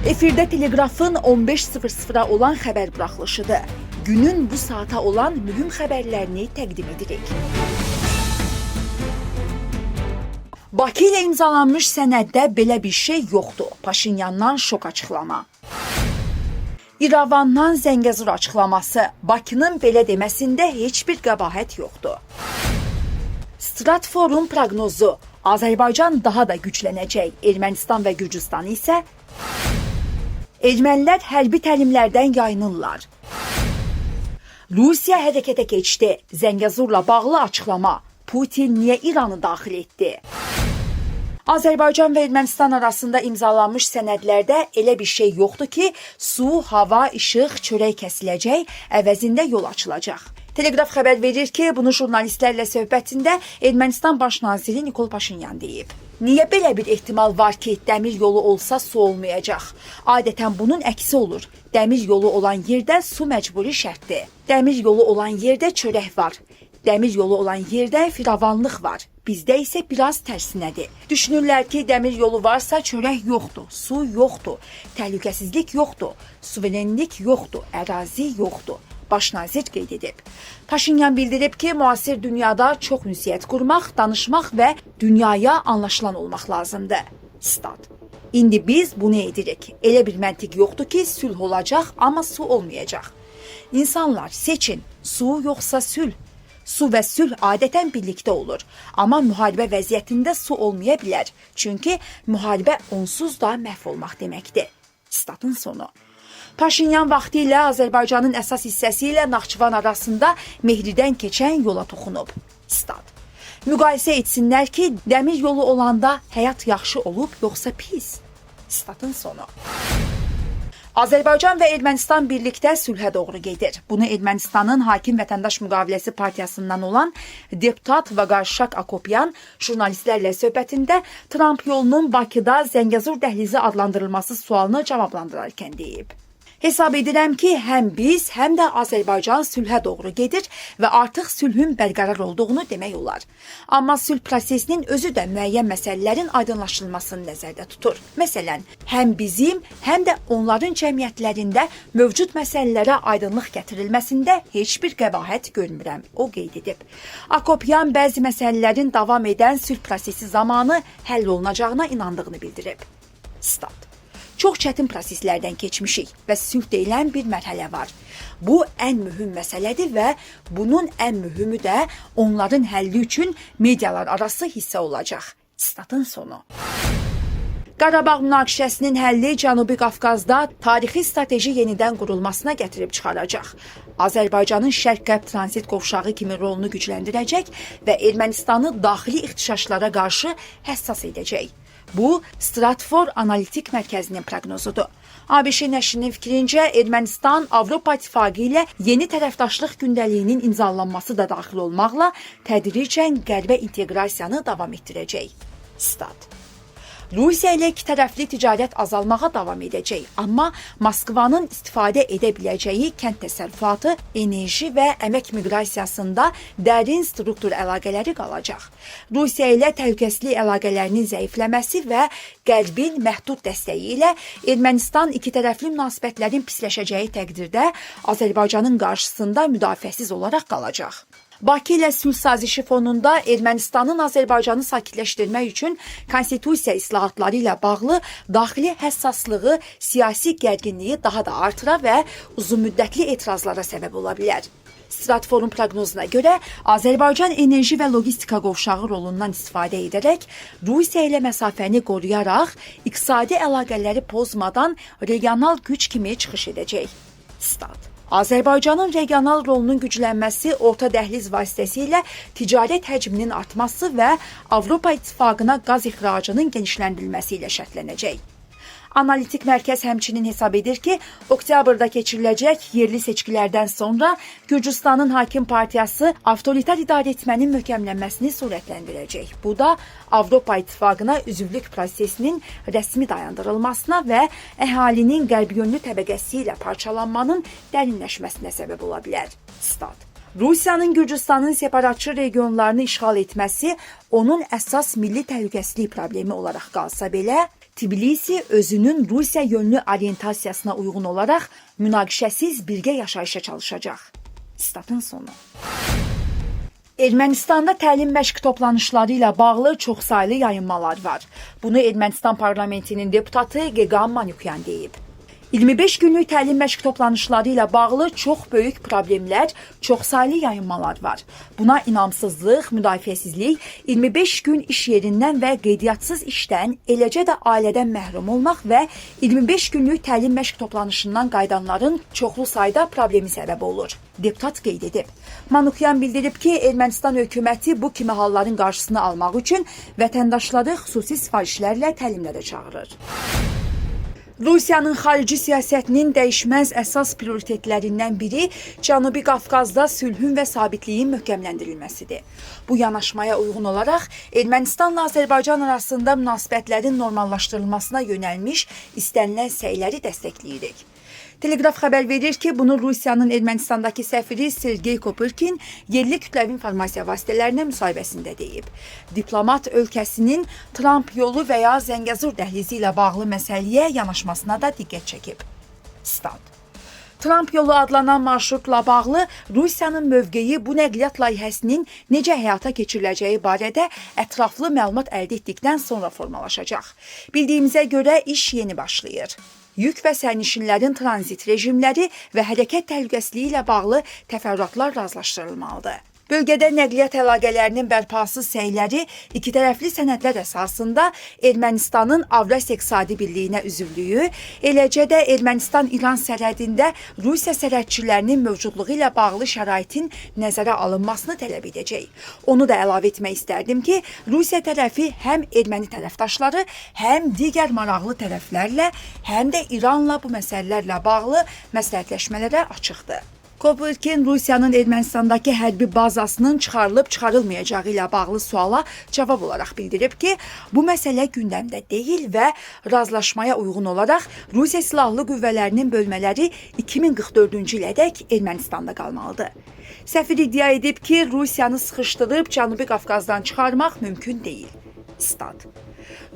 Efirdə Teleqrafın 15:00-a olan xəbər buraxılışıdır. Günün bu saata olan mühüm xəbərlərini təqdim edirik. Bakı ilə imzalanmış sənəddə belə bir şey yoxdur. Paşinyandan şok açıqlama. İrəvandan Zəngəzur açıqlaması. Bakının belə deməsində heç bir qəbahət yoxdur. Stratforun proqnozu. Azərbaycan daha da güclənəcək. Ermənistan və Gürcüstan isə Ermənilər hərbi təlimlərdən yayınırlar. Rusiya hərəkətə keçdi. Zəngəzurla bağlı açıqlama. Putin niyə İranı daxil etdi? Azərbaycan və Ermənistan arasında imzalanmış sənədlərdə elə bir şey yoxdur ki, su, hava, işıq, çörək kəsiləcək, əvəzində yol açılacaq. Teleqraf xəbər verir ki, bunu jurnalistlərlə söhbətində Ermənistan baş naziri Nikol Paşinyan deyib. Niyə belə bir ehtimal var ki, dəmir yolu olsa su olmayacaq? Adətən bunun əksi olur. Dəmir yolu olan yerdə su məcburi şərtdir. Dəmir yolu olan yerdə çörək var. Dəmir yolu olan yerdə firavanlıq var. Bizdə isə biraz tərsinədir. Düşünürlər ki, dəmir yolu varsa çörək yoxdur, su yoxdur, təhlükəsizlik yoxdur, suverenlik yoxdur, ərazi yoxdur. Baş nazir qeyd edib. Paşinyan bildirib ki, müasir dünyada çox ünsiyyət qurmaq, danışmaq və dünyaya anlaşılan olmaq lazımdır. Stat. İndi biz bunu edirik. Elə bir məntiq yoxdur ki, sülh olacaq, amma su olmayacaq. İnsanlar seçin, su yoxsa sülh. Su və sülh adətən birlikdə olur. Amma müharibə vəziyyətində su olmaya bilər. Çünki müharibə onsuz da məhv olmaq deməkdir. Statın sonu. Paşinyan vaxtilə Azərbaycanın əsas hissəsi ilə Naxçıvan arasında Mehridən keçən yola toxunub. Stat. Müqayisə etsinlər ki, dəmir yolu olanda həyat yaxşı olub yoxsa pis? Statın sonu. Azərbaycan və Ermənistan birlikdə sülhə doğru gedir. Bunu Ermənistanın Hakim Vətəndaş Müqaviləsi Partiyasından olan deputat Vaqarşak Akopyan jurnalistlərlə söhbətində Tramp yolunun Bakıda Zəngəzur dəhlizi adlandırılması sualını cavablandırarkən deyib. Hesab edirəm ki, həm biz, həm də Azərbaycan sülhə doğru gedir və artıq sülhün bərqərar olduğunu demək olar. Amma sülh prosesinin özü də müəyyən məsələlərin aydınlaşdırılmasını nəzərdə tutur. Məsələn, həm bizim, həm də onların cəmiyyətlərində mövcud məsələlərə aydınlıq gətirilməsində heç bir qəbahət görmürəm, o qeyd edib. Akopyan bəzi məsələlərin davam edən sülh prosesi zamanı həll olunacağına inandığını bildirib. Stat. Çox çətin proseslərdən keçmişik və sülh deyilən bir mərhələ var. Bu ən mühüm məsələdir və bunun ən mühümü də onların həlli üçün medialar arası hissə olacaq. Statın sonu. Qarabağ münaqişəsinin həlli Cənubi Qafqazda tarixi strateji yenidən qurulmasına gətirib çıxaracaq. Azərbaycanın şərq-qərb tranzit qovşağı kimi rolunu gücləndirəcək və Ermənistanı daxili ixtişaşlara qarşı həssas edəcək. Bu, Stratfor Analitik Mərkəzinin proqnozudur. ABŞ nəşrinin fikrincə, Ermənistan Avropa İttifaqı ilə yeni tərəfdaşlıq gündəliyinin imzalanması da daxil olmaqla tədricən qərbə inteqrasiyanı davam etdirəcək. Stat. Rusiya ilə iki tərəfli ticarət azalmağa davam edəcək, amma Moskvanın istifadə edə biləcəyi kənd təsərrüfatı, enerji və əmək miqrasiyasında dərin struktur əlaqələri qalacaq. Rusiya ilə təhlükəsizlik əlaqələrinin zəifləməsi və Qərbin məhdud dəstəyi ilə Ermənistan iki tərəfli münasibətlərin pisləşəcəyi təqdirdə Azərbaycanın qarşısında müdafiəsiz olaraq qalacaq. Bakı ilə sülh sazişi fonunda Ermənistanın Azərbaycanı sakitləşdirmək üçün konstitusiya islahatları ilə bağlı daxili həssaslığı, siyasi gərginliyi daha da artıra və uzunmüddətli etirazlara səbəb ola bilər. Stratforun proqnozuna görə Azərbaycan enerji və logistika qovşağı rolundan istifadə edərək Rusiya ilə məsafəni qoruyaraq iqtisadi əlaqələri pozmadan regional güc kimi çıxış edəcək. Stat. Azərbaycanın regional rolunun güclənməsi orta dəhliz vasitəsilə ticarət həcminin artması və Avropa İttifaqına qaz ixracının genişləndirilməsi ilə şərtlənəcək. Analitik mərkəz həmçinin hesab edir ki, oktyabrda keçiriləcək yerli seçkilərdən sonra Gürcüstanın hakim partiyası avtoritar idarəetmənin möhkəmlənməsini sürətləndirəcək. Bu da Avropa İttifaqına üzvlük prosesinin rəsmi dayandırılmasına və əhalinin qərbyönlü təbəqəsi ilə parçalanmanın dərinləşməsinə səbəb ola bilər. Stat. Rusiyanın Gürcüstanın separatçı regionlarını işğal etməsi onun əsas milli təhlükəsizlik problemi olaraq qalsa belə, Tbilisi özünün Rusiya yönlü orientasiyasına uyğun olaraq münaqişəsiz birgə yaşayışa çalışacaq. Statın sonu. Ermənistanda təlim məşq toplanışları ilə bağlı çoxsaylı yayınmalar var. Bunu Ermənistan parlamentinin deputatı Geqam Manukyan deyib. 25 günlük təlim məşq toplanışları ilə bağlı çox böyük problemlər, çoxsaylı yayınmalar var. Buna inamsızlıq, müdafiəsizlik, 25 gün iş yerindən və qeydiyyatсız işdən, eləcə də ailədən məhrum olmaq və 25 günlük təlim məşq toplanışından qayıdanların çoxlu sayda problemi səbəb olur. Deputat qeyd edib. Manukyan bildirib ki, Ermənistan hökuməti bu kimi halların qarşısını almaq üçün vətəndaşları xüsusi sifarişlərlə təlimlərə çağırır. Rusiyanın xarici siyasətinin dəyişməz əsas prioritetlərindən biri Cənubi Qafqazda sülhün və sabitliyin möhkəmləndirilməsidir. Bu yanaşmaya uyğun olaraq Ermənistanla Azərbaycan arasında münasibətlərin normallaşdırılmasına yönəlmiş istənilən səyləri dəstəkləyirik. Teleqraf xəbər verir ki, bunu Rusiyanın Ermənistandakı səfiri Sergey Kopırkin yerli kütləvi informasiya vasitələrinə müsahibəsində deyib. Diplomat ölkəsinin Tramp yolu və ya Zəngəzur dəhlizi ilə bağlı məsələyə yanaşmasına da diqqət çəkib. Stat. Tramp yolu adlanan marşrutla bağlı Rusiyanın mövqeyi bu nəqliyyat layihəsinin necə həyata keçiriləcəyi barədə ətraflı məlumat əldə etdikdən sonra formalaşacaq. Bildiyimizə görə iş yeni başlayır. Yük və sərnişinlərin tranzit rejimləri və hərəkət təhlükəsizliyi ilə bağlı təfərrüatlar razılaşdırılmalıdır. Bölgədə nəqliyyat əlaqələrinin bərpası səyləri ikitərəfli sənədlər əsasında Ermənistanın Avrasiya İqtisadi Birliyinə üzvlüyü, eləcə də Ermənistan-İran sərhədində Rusiya sərhədçilərinin mövcudluğu ilə bağlı şəraitin nəzərə alınmasını tələb edəcək. Onu da əlavə etmək istərdim ki, Rusiya tərəfi həm erməni tərəfdaşları, həm digər maraqlı tərəflərlə, həm də İranla bu məsələlərlə bağlı məsləhətləşmələrə açıqdır. Kopırkin Rusiyanın Ermənistandakı hərbi bazasının çıxarılıb çıxarılmayacağı ilə bağlı suala cavab olaraq bildirib ki, bu məsələ gündəmdə deyil və razılaşmaya uyğun olaraq Rusiya Silahlı Qüvvələrinin bölmələri 2044-cü ilədək Ermənistanda qalmalıdır. Səfir iddia edib ki, Rusiyanı sıxışdırıb Cənubi Qafqazdan çıxarmaq mümkün deyil. Stat.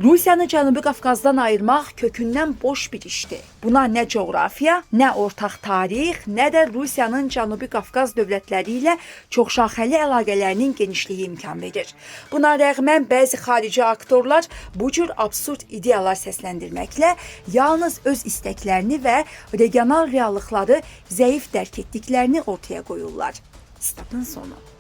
Rusiyanı Cənubi Qafqazdan ayırmaq kökündən boş bir işdir. Buna nə coğrafiya, nə ortaq tarix, nə də Rusiyanın Cənubi Qafqaz dövlətləri ilə çoxşaxəli əlaqələrinin genişliyi imkan verir. Buna rəğmən bəzi xarici aktorlar bu cür absurd ideyalar səsləndirməklə yalnız öz istəklərini və regional reallıqları zəif dərk etdiklərini ortaya qoyurlar. Statın sonu.